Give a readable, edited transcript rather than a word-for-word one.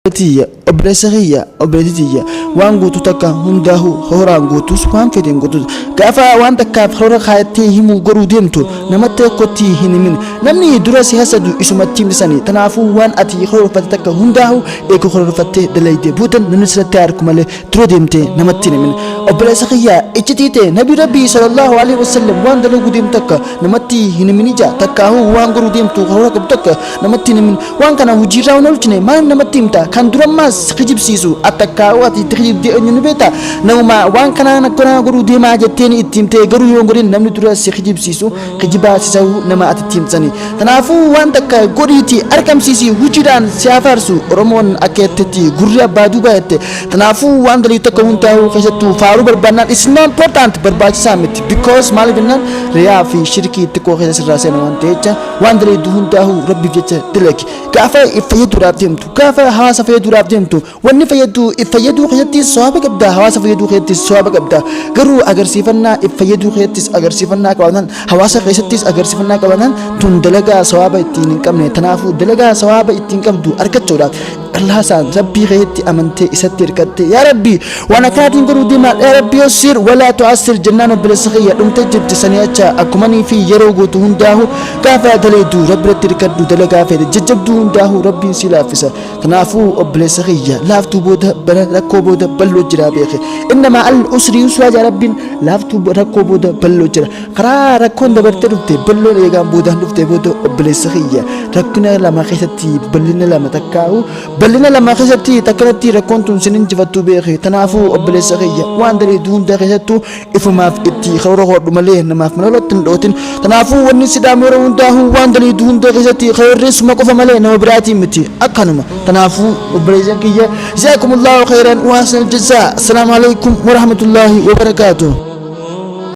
Tiyya, obboleessa kiyya, obboleettii tiyya, waan guutuu takka hundaahu horaan guutus waan fedhen guutus, gaafa waan takkaaf karoora kaayattee himuu godhuu deemtu namatti tokkotti hin himin. Namni dura si hasadu isumatti himte sani. Tanaafuu waan ati karoorfatte takka hundaahu eega karoorfattee dalayde boodan namni sirratti haa arku malee dura deemtee namatti hin himin. Obboleessa kiyya, iccitii tee Nabii Rabbii sallallahu aleyhi wasallam waan dalaguu deemtu takka namatti hin himini ja'a. Takkaahuu waan godhuu deemtu karoora qabdu takka namatti hin himin. Waan kana hujiirraa hin oolchine maaliif namatti himta? Kan durammaas si kijibsiisu ati takkaa'uu ati itti kijibdee eenyu ni beekta? Namuma waan kanaan akkanaa godhuu deemaa jetteeni itti himtee garuu yoo hin godhin namni dura si kijibsiisu kijibaa si sahu nama ati itti himtsani. Tanaafuu waan takka godhiitii argamsiisi hujiidhaan si haa faarsu. Oromoon akka jettetti gurri abbaa duubaa jette. Tanaafuu waan daliilu takka hundaa'uu keessattuu faaruu barbaannaan it's not important, barbaachisaa miti, because maaliif jennaan riyaa fi shirkii xiqqoo keessa sirraa seena waan ta'eef jecha. Waan daleeydu hundaahuu Rabbiif jecha dalagi. Gaafa if fayyaduudhaaf deemtu, gaafa hawaasa fayyaduudhaaf deemtu, wanni fayyaddu if fayyaduu keessattis sawaaba qabda, hawaasa fayyaduu keessattis sawaaba qabda. Garuu agarsiifannaa if fayyaduu keessattis agarsiifannaa qabaannaan, hawaasa keessattis agarsiifannaa qabaannaan, tun dalagaa sawaaba ittiin hin qabne. Tanaafuu dalagaa sawaaba ittiin qabdu argachuudhaaf ikhlaasaan Rabbii keetti amantee isatti hirkattee, yaa Rabbii, waan akkanaatiin godhuu deemaa, yaa Rabbi, yassir walaa tu'assir jennaan obboleessa kiyya dhumtee jirti. Sanii acha akkumanii fi yeroo gootu hundaahu gaafa daleedu Rabbi irratti hirkadhu. Dalagaa fedhe jajjabduu hundaahu Rabbiin si laaffisa. Kanaafuu obboleessa kiyya, laaftuu booda bara rakkoo booda bal'oo jira beeke. Inna ma'al usri yusraa jaa Rabbiin. Laaftuu rakkoo booda bal'oo jira. Karaa rakkoon dabartee dhufte bal'oon eegaan boodaan dhufte booda, obboleessa kiyya, rakkina lama keessatti bal'ina lama takkaa'u, bal'ina lama keessatti takkanatti rakkoon tun sin injifattuu beeki. Tanaafuu obboleessa kiyya, waan daleedu hunda keessattuu ifumaaf itti karoora hodhu malee namaaf malolatti hin dhootin. Tanaafuu wanni sidhaamu yeroo hundaa'u waan daleedu hunda keessatti karoorreessuma qofa malee nama biraatiin miti akkanuma. Tanaafuu obboleessan kiyya, jazaakumullahu khayran wa ahsanal jazaa. Assalaamu alaikum warahmatullaahi wabarakaatuh.